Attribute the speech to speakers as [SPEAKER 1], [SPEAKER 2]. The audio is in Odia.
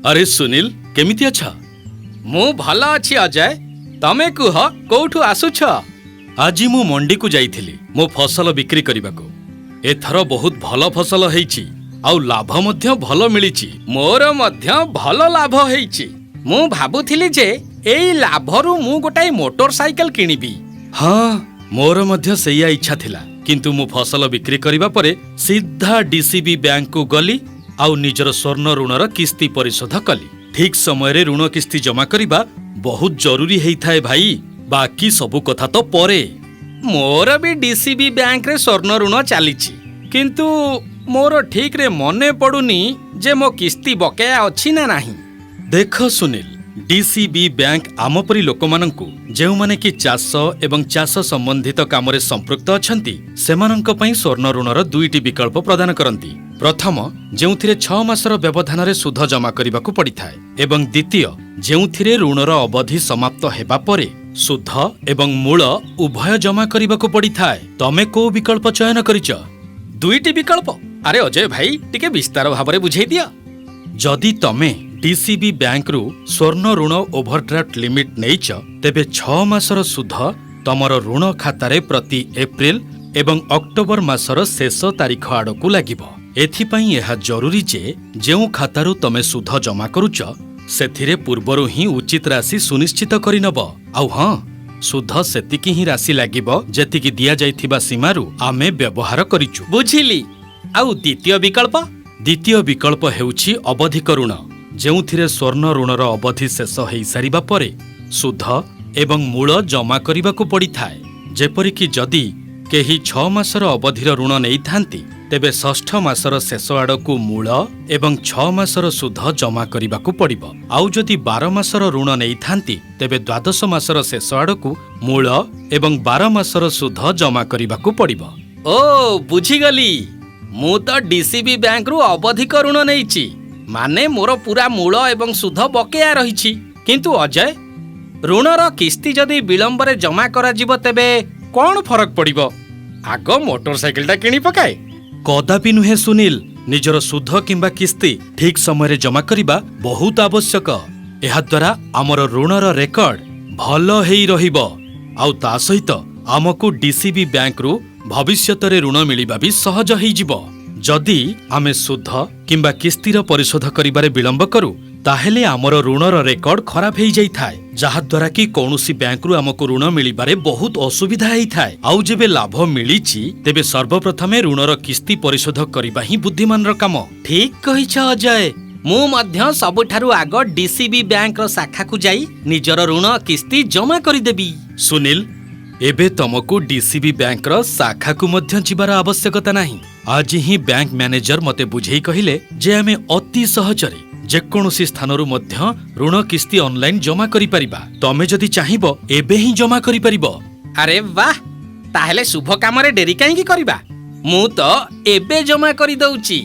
[SPEAKER 1] ଆରେ ସୁନୀଲ, କେମିତି ଅଛ?
[SPEAKER 2] ମୁଁ ଭଲ ଅଛି ଅଜୟ। ତମେ କୁହ, କୋଉଠୁ ଆସୁଛ?
[SPEAKER 1] ଆଜି ମୁଁ ମଣ୍ଡିକୁ ଯାଇଥିଲି ମୋ ଫସଲ ବିକ୍ରି କରିବାକୁ। ଏଥର ବହୁତ ଭଲ ଫସଲ ହେଇଛି ଆଉ ଲାଭ ମଧ୍ୟ ଭଲ ମିଳିଛି।
[SPEAKER 2] ମୋର ମଧ୍ୟ ଭଲ ଲାଭ ହେଇଛି। ମୁଁ ଭାବୁଥିଲି ଯେ ଏଇ ଲାଭରୁ ମୁଁ ଗୋଟାଏ ମୋଟର ସାଇକେଲ କିଣିବି।
[SPEAKER 1] ହଁ, ମୋର ମଧ୍ୟ ସେଇଆ ଇଚ୍ଛା ଥିଲା, କିନ୍ତୁ ମୁଁ ଫସଲ ବିକ୍ରି କରିବା ପରେ ସିଧା ଡିସିବି ବ୍ୟାଙ୍କକୁ ଗଲି ଆଉ ନିଜର ସ୍ୱର୍ଣ୍ଣ ଋଣର କିସ୍ତି ପରିଶୋଧ କଲି। ଠିକ୍ ସମୟରେ ଋଣ କିସ୍ତି ଜମା କରିବା ବହୁତ ଜରୁରୀ ହେଇଥାଏ ଭାଇ। ବାକି ସବୁ କଥା ତ ପରେ।
[SPEAKER 2] ମୋର ବି ଡିସିବି ବ୍ୟାଙ୍କରେ ସ୍ୱର୍ଣ୍ଣ ଋଣ ଚାଲିଛି, କିନ୍ତୁ ମୋର ଠିକରେ ମନେ ପଡୁନି ଯେ ମୋ କିସ୍ତି ବକେୟା ଅଛି ନା ନାହିଁ।
[SPEAKER 1] ଦେଖ ସୁନୀଲ, ଡିସିବି ବ୍ୟାଙ୍କ ଆମ ପରି ଲୋକମାନଙ୍କୁ, ଯେଉଁମାନେ କି ଚାଷ ଏବଂ ଚାଷ ସମ୍ବନ୍ଧିତ କାମରେ ସମ୍ପୃକ୍ତ ଅଛନ୍ତି, ସେମାନଙ୍କ ପାଇଁ ସ୍ୱର୍ଣ୍ଣ ଋଣର ଦୁଇଟି ବିକଳ୍ପ ପ୍ରଦାନ କରନ୍ତି। ପ୍ରଥମ, ଯେଉଁଥିରେ 6 ମାସର ବ୍ୟବଧାନରେ ସୁଧ ଜମା କରିବାକୁ ପଡ଼ିଥାଏ ଏବଂ ଦ୍ୱିତୀୟ, ଯେଉଁଥିରେ ଋଣର ଅବଧି ସମାପ୍ତ ହେବା ପରେ ସୁଧ ଏବଂ ମୂଳ ଉଭୟ ଜମା କରିବାକୁ ପଡ଼ିଥାଏ। ତମେ କୋଉ ବିକଳ୍ପ ଚୟନ କରିଛ?
[SPEAKER 2] ଦୁଇଟି ବିକଳ୍ପ? ଆରେ ଅଜୟ ଭାଇ, ଟିକେ ବିସ୍ତାର ଭାବରେ ବୁଝେଇ ଦିଅ।
[SPEAKER 1] ଯଦି ତମେ ଡିସିବି ବ୍ୟାଙ୍କରୁ ସ୍ୱର୍ଣ୍ଣ ଋଣ ଓଭରଡ୍ରାଫ୍ଟ ଲିମିଟ୍ ନେଇଛ, ତେବେ 6 ମାସର ସୁଧ ତମର ଋଣ ଖାତାରେ ପ୍ରତି ଏପ୍ରିଲ ଏବଂ ଅକ୍ଟୋବର ମାସର ଶେଷ ତାରିଖ ଆଡ଼କୁ ଲାଗିବ। ଏଥିପାଇଁ ଏହା ଜରୁରୀ ଯେ ଯେଉଁ ଖାତାରୁ ତମେ ସୁଧ ଜମା କରୁଛ, ସେଥିରେ ପୂର୍ବରୁ ହିଁ ଉଚିତ ରାଶି ସୁନିଶ୍ଚିତ କରିନବ। ଆଉ ହଁ, ସୁଧ ସେତିକି ହିଁ ରାଶି ଲାଗିବ, ଯେତିକି ଦିଆଯାଇଥିବା ସୀମାରୁ ଆମେ ବ୍ୟବହାର କରିଛୁ।
[SPEAKER 2] ବୁଝିଲି। ଆଉ ଦ୍ୱିତୀୟ ବିକଳ୍ପ?
[SPEAKER 1] ଦ୍ୱିତୀୟ ବିକଳ୍ପ ହେଉଛି ଅବଧିକ ଋଣ, ଯେଉଁଥିରେ ସ୍ୱର୍ଣ୍ଣ ଋଣର ଅବଧି ଶେଷ ହୋଇସାରିବା ପରେ ସୁଧ ଏବଂ ମୂଳ ଜମା କରିବାକୁ ପଡ଼ିଥାଏ। ଯେପରିକି ଯଦି କେହି 6 ମାସର ଅବଧିର ଋଣ ନେଇଥାନ୍ତି, ତେବେ ଷଷ୍ଠ ମାସର ଶେଷ ଆଡ଼କୁ ମୂଳ ଏବଂ 6 ମାସର ସୁଧ ଜମା କରିବାକୁ ପଡ଼ିବ। ଆଉ ଯଦି 12 ମାସର ଋଣ ନେଇଥାନ୍ତି, ତେବେ ଦ୍ୱାଦଶ ମାସର ଶେଷ ଆଡ଼କୁ ମୂଳ ଏବଂ 12 ମାସର ସୁଧ ଜମା କରିବାକୁ ପଡ଼ିବ।
[SPEAKER 2] ଓ, ବୁଝିଗଲି। ମୁଁ ତ ଡିସିବି ବ୍ୟାଙ୍କରୁ ଅବଧିକ ଋଣ ନେଇଛି, ମାନେ ମୋର ପୂରା ମୂଳ ଏବଂ ସୁଧ ବକେୟା ରହିଛି। କିନ୍ତୁ ଅଜୟ, ଋଣର କିସ୍ତି ଯଦି ବିଳମ୍ବରେ ଜମା କରାଯିବ ତେବେ କ'ଣ ଫରକ ପଡ଼ିବ? ଆଗ ମୋଟର ସାଇକେଲଟା କିଣି ପକାଏ।
[SPEAKER 1] କଦାପି ନୁହେଁ ସୁନୀଲ। ନିଜର ସୁଧ କିମ୍ବା କିସ୍ତି ଠିକ୍ ସମୟରେ ଜମା କରିବା ବହୁତ ଆବଶ୍ୟକ। ଏହାଦ୍ୱାରା ଆମର ଋଣର ରେକର୍ଡ ଭଲ ହେଇ ରହିବ ଆଉ ତା ସହିତ ଆମକୁ ଡିସିବି ବ୍ୟାଙ୍କରୁ ଭବିଷ୍ୟତରେ ଋଣ ମିଳିବା ବି ସହଜ ହେଇଯିବ। ଯଦି ଆମେ ସୁଧ କିମ୍ବା କିସ୍ତିର ପରିଶୋଧ କରିବାରେ ବିଳମ୍ବ କରୁ, ତାହେଲେ ଆମର ଋଣର ରେକର୍ଡ ଖରାପ ହେଇଯାଇଥାଏ, ଯାହାଦ୍ୱାରା କି କୌଣସି ବ୍ୟାଙ୍କରୁ ଆମକୁ ଋଣ ମିଳିବାରେ ବହୁତ ଅସୁବିଧା ହେଇଥାଏ। ଆଉ ଯେବେ ଲାଭ ମିଳିଛି, ତେବେ ସର୍ବପ୍ରଥମେ ଋଣର କିସ୍ତି ପରିଶୋଧ କରିବା ହିଁ ବୁଦ୍ଧିମାନର କାମ।
[SPEAKER 2] ଠିକ୍ କହିଛ ଅଜୟ। ମୁଁ ମଧ୍ୟ ସବୁଠାରୁ ଆଗ ଡିସିବି ବ୍ୟାଙ୍କର ଶାଖାକୁ ଯାଇ ନିଜର ଋଣ କିସ୍ତି ଜମା କରିଦେବି।
[SPEAKER 1] ସୁନୀଲ, ଏବେ ତମକୁ ଡିସିବି ବ୍ୟାଙ୍କର ଶାଖାକୁ ମଧ୍ୟ ଯିବାର ଆବଶ୍ୟକତା ନାହିଁ। ଆଜି ହିଁ ବ୍ୟାଙ୍କ ମ୍ୟାନେଜର ମତେ ବୁଝେଇ କହିଲେ ଯେ ଆମେ ଅତି ସହଜରେ ଯେକୌଣସି ସ୍ଥାନରୁ ମଧ୍ୟ ଋଣ କିସ୍ତି ଅନଲାଇନ୍ ଜମା କରିପାରିବା। ତମେ ଯଦି ଚାହିଁବ, ଏବେ ହିଁ ଜମା କରିପାରିବ।
[SPEAKER 2] ଆରେ ବାଃ! ତାହେଲେ ଶୁଭ କାମରେ ଡେରି କାହିଁକି କରିବା? ମୁଁ ତ ଏବେ ଜମା କରିଦଉଛି।